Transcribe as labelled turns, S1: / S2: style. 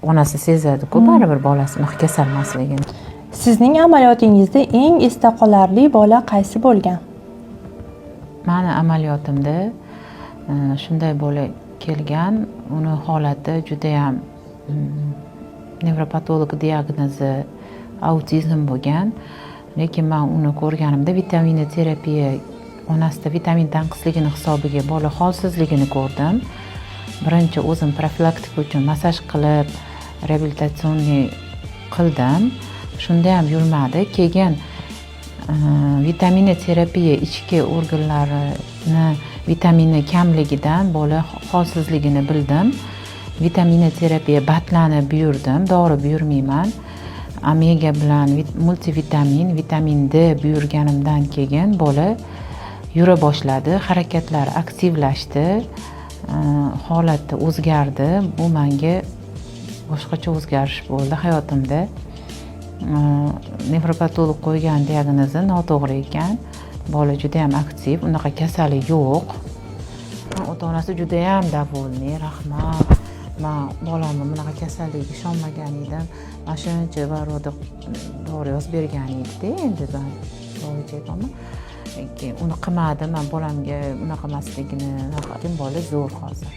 S1: Onasi sezadiku baribir bolasi unaqa kasal emasligini.
S2: Sizning amaliyotingizda eng esda qolarli bola qaysi bo'lgan?
S1: Mani amaliyotimda shunday bola kelgan, uni holati judayam nevropatolog diagnozi autizm bo'lgan. Lekin man uni ko'rganimda vitaminoterapiya, onasida vitamin tanqisligini hisobiga bola holsizligini ko'rdim. Birinchi o'zim profilaktika uchun massaj qilib, реабилитационный qildim, shunda ham yurmadi. Keyin vitaminoterapiya, ichki organlarini vitamini kamligidan bola holsizligini bildim. Vitaminoterapiya БАД larni buyurdim, dori buyurmayman. Omega bilan multivitamin, vitamin D buyurganimdan keyin bola yura boshladi, harakatlari aktivlashdi, holati o'zgardi. Bu manga boshqacha o'zgarish bo'ldi hayotimda. Nevropatolog qo'ygan diagnozi noto'g'ri ekan, bola judayam aktiv, unaqa kasali yo'q. Ota onasi judayam довольный: "Rahmat, man bolamni bunaqa kasalligiga ishonmagan edim, mana shuncha вроде dori yozib bergan edida, endi man dori ichyapman, keyin uni qilmadim man bolamga unaqa emasligini." Lekin bola zo'r hozir.